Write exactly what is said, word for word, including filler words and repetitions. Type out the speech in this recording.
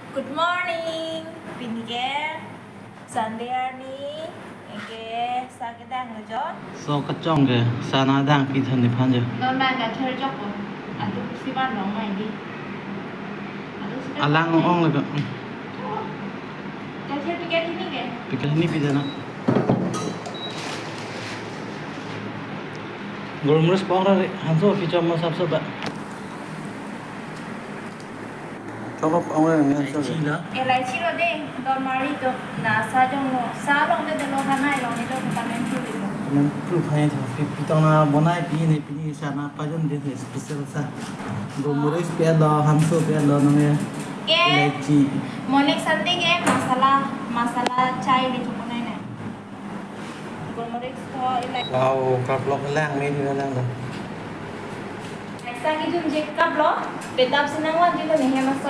Good morning. Pini ke Sunday arni, ke sa kedang lo jo. So kachong ke sana dang pi than di phan jo. Non bang kachor jok ko. Atu si ban long mai di. Atu si Alang ong le ka. Kachor tiket ini ke? Tiket ini pi than na. Golmurus pong ra re, hanso pi chom mo sap sap ba. Choklo pong ra ngan so. Elaichi lo. Elaichi lo de, don mari to, na sa jong lo, sa long de de lo, kanai long de lo, kamen tu de lo. Kamen tu khai to, pi, pi tong na bonai pi ne, pi ni sa na pajon de, special sa. Golmurus pi lo, hanso pi lo, nang ya. Ke. Elaichi. Monik Sunday ke masala, masala chai le chok nai nai. Golmurus to ilai. Wow, kaplok lang, me di lang do. Sa kejun je kaplo, petap sinang wan je ko ne he mas